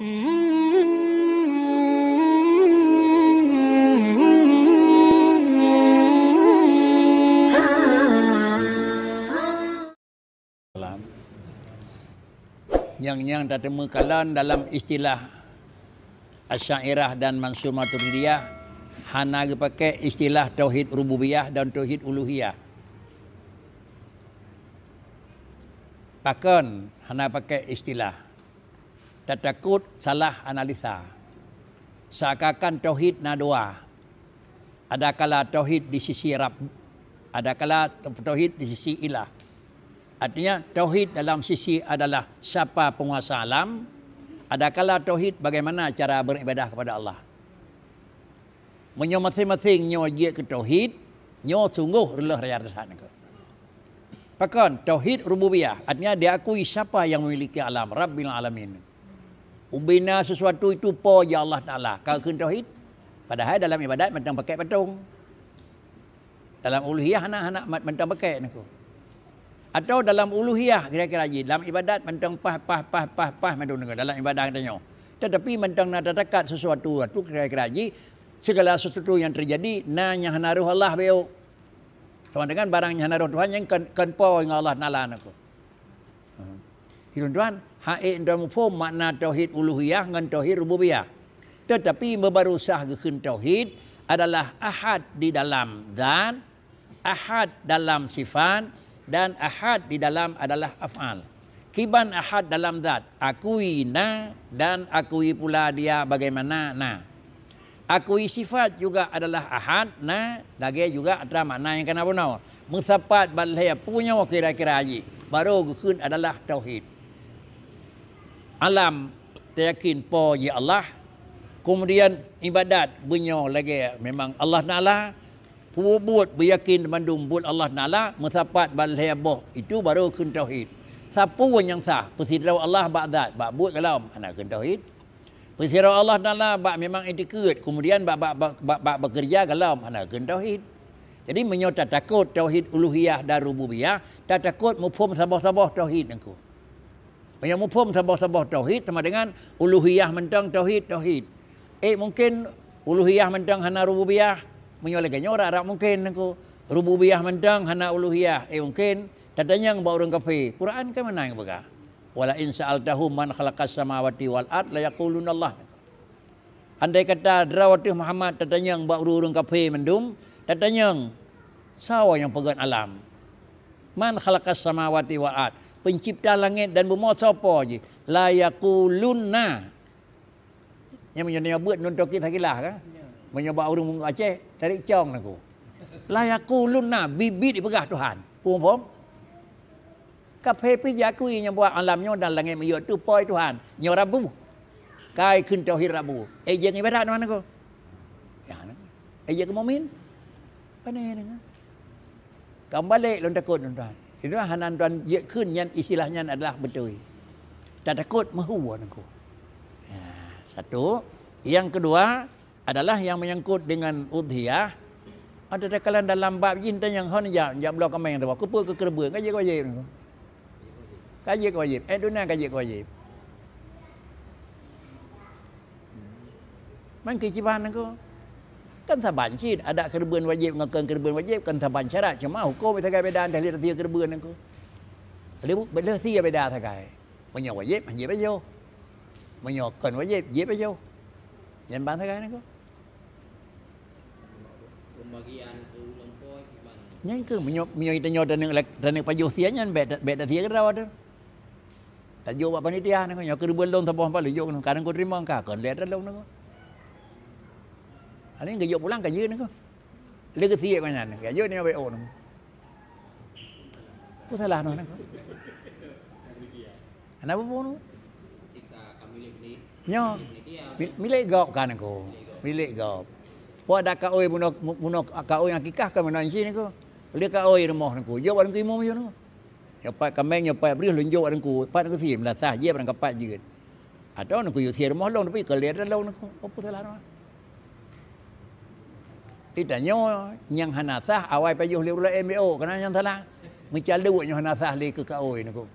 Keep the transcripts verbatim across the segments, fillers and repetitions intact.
Nyang-nyang tateumé kalon dalam istilah Asy'ariyah dan Mansur Maturidiyah hana geupaké istilah tauhid rububiyah dan tauhid uluhiyah. Pakon hana paké istilah? Tatakot salah analisa. Seakan-akan tauhid na dua. Adakala tauhid di sisi Rabb, adakala tauhid di sisi ilah. Artinya, tauhid dalam sisi adalah sapa penguasa alam, adakala tauhid bagaimana cara beribadah kepada Allah. Meunyoe maséng-maséng nyoe jeuet keu tauhid, nyoe sunggoh reuloh raya that nangko. Pakon tauhid rububiyah, artinya diakui siapa yang memiliki alam, Rabbil Alamin. Ubena sesuatu itu po ya Allah Taala, ka kheun tauhid. Padahai dalam ibadat mantong pakai patong. Dalam uluhiyah hana, hana mantong pakai nangko. Atau dalam uluhiyah kira-kira jih, dalam ibadat mantong pah, pah, pah, pah, pah, mantong nangko dalam ibadat tanyoe. Tetapi mantong na tatakat sesuatu, tu kira-kira jih segala sesuatu yang terjadi na nyang hana roh Allah beuk. Sama dengan barang nyang hana roh Tuhan nyang kon, kon po ngon Allah Taala nangko. Itu tuan, hai untuk muphom makna tauhid uluhiyah ngon tauhid rububiyah. Tetapi meubaru sah geukheun tauhid adalah ahad di dalam zat, ahad dalam sifat, dan ahad di dalam adalah af'al. Kiban ahad dalam zat, akui na dan akui pula dia bagaimana na. Akui sifat juga adalah ahad, na, lagée juga atra makna nyang kana bunoe. Meusapat bak lhée punyoe kira-kira jih, baru geukheun adalah tauhid. Alam tayakin po jih Allah, kemudian ibadat beunyoe lagée memang Allah Taala, peubuet beuyakin bandum buet Allah Taala, meusapat bak lhée boh, itu baru kheun tauhid. Sapeue nyang sah, peusidroe Allah bak zat, bak buet golom, hana kheun tauhid. Peusidroe Allah Taala bak memang itikeuet, kemudian bak, bak, bak, bak, bak beukeureuja golom, hana kheun tauhid. Jadi meunyoe tatakot tauhid uluhiyah dan rububiyah, tatakot muphom saboh-saboh tauhid nangko. Meunyoe muphom saboh-saboh tauhid sama dengan uluhiyah mantong tauhid, tauhid. Eh, mungkin uluhiyah mantong hana rububiyah, meunyoe lagée nyoe rab-rab mungkin nangko. Rububiyah mantong hana uluhiyah, eh, mungkin tatanyong bak ureuëng kafé. Quran kan meunan geupeugah. "Wala in sa'altahum man khalaqas samawati wal ard la yaqulunallah." Andai kata droe teuh Muhammad tatanyong bak ureuëng kafé mandum, tatanyong, "Soe nyang peugét alam? Man khalaqas samawati wal ard?" Pencipta langét dan bumoe soe po jih? "La yaqulunna." Nyang meunyoe nyoe beuet nun toki sakilah ka? Meunyoe bak ureuëng Aceh, tarik cong lagu. "La yaqulunna," bit-bit dipeugah Tuhan. Phom-phom? Kafé pih jiakui nyang buat alam nyoe dan langét miyueb tu poi Tuhan. Nyoe Rabu. Kai kheun tauhid Rabu. Eh, jeuet ibadat mana ko? Ya, na. Eh, jeuet keu mukmin. Pane dengan. Ka meubalek lôn takot lôn tuan. Itu hana tuan jeuet kheun nyan istilah nyan adalah beutôi. Tatakot meuhu nangko. Ya, satu. Yang kedua, adalah yang menyangkut dengan udhiyah. Ada takalan dalam bab jih tanyong hon jak, jak bloe kaméng tu. Keupeue keu keureubeuen? Ka jeuet wajéb. Ka jeuet wajéb. Eh, dunia ka jeuet wajéb. Man keuciban aku. Kan saban cit, adat keureubeuen wajéb ngon kon keureubeuen wajéb kan saban syarat. Cuma huköm sagai beda, dah lheueh sie keureubeuen aku. Lheueh, lheueh sie beda sagai. Meunyoe wajéb, jeuet pajoh. Meunyoe kon wajéb, jeuet pajoh. Nyan ban sagai nangko. Pembagian keu ulôn po kiban. Nyan keuh meunyoe, meunyoe tanyoe taneuk lak-, taneuk pajoh sie nyan bék ta-, bék tasie keudroe teuh. Tajok bak panitia nangko, nyoe keureubeuen lôn saboh empat lujok nangko, kadang ku teurimong ka, kon lé lôn nangko. Paléng geujok pulang ka jeuet nangko. Lé geusiek ngon nyan, geujok nyoe bék oh nangko. Peue salah noh nangko? Hana peue-peue nangko. Nyoe, mi-, milék gob kan nangko. Milék gob. Peue adak kaôi bunoe, bunoe kaôi akikah kan bunoe isi nangko. Lé kaôi rumoh nangko. Jok bak nangko imum jok nangko. Nyoe pat kaméng, nyoe pat breuh lôn jok bak nangko. Pat nangko sie meulasah, jeuet bak nangko pat jeuet. Atau nangko yue sie rumoh lôn, tapi ka lé lôn nangko. Peue salah noh? Ita nyoe nyang hana sah awai pajoh lé ureuëng laén bék oh, kana nyang salah. Meucaluk nyoe hana sah lé keu kaôi nangko.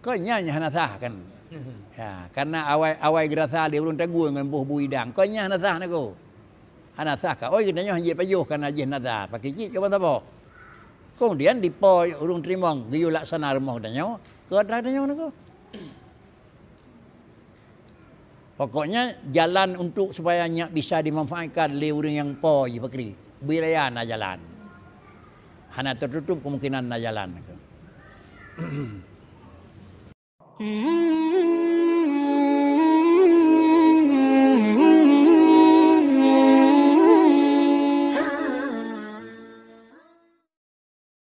Kon nyan nyang hana sah kan. Ya, karena awai, awai geurasa lé ureuëng tague ngon boh bu idang. Kon nyan hana sah niko. Hana sah ka. Oi, geutanyoe hanjeuet pajoh karena jih nazar. Pakri cit keu ban saboh. Kemudian dipo ureuëng teurimong geuyue laksana rumoh geutanyoe, keu atra geutanyoe niko. Pokoknya jalan untuk supaya nyak bisa dimanfaatkan lé ureuëng nyang po jih pakri. Bui raya na jalan. Hana teututup kemungkinan na jalan niko.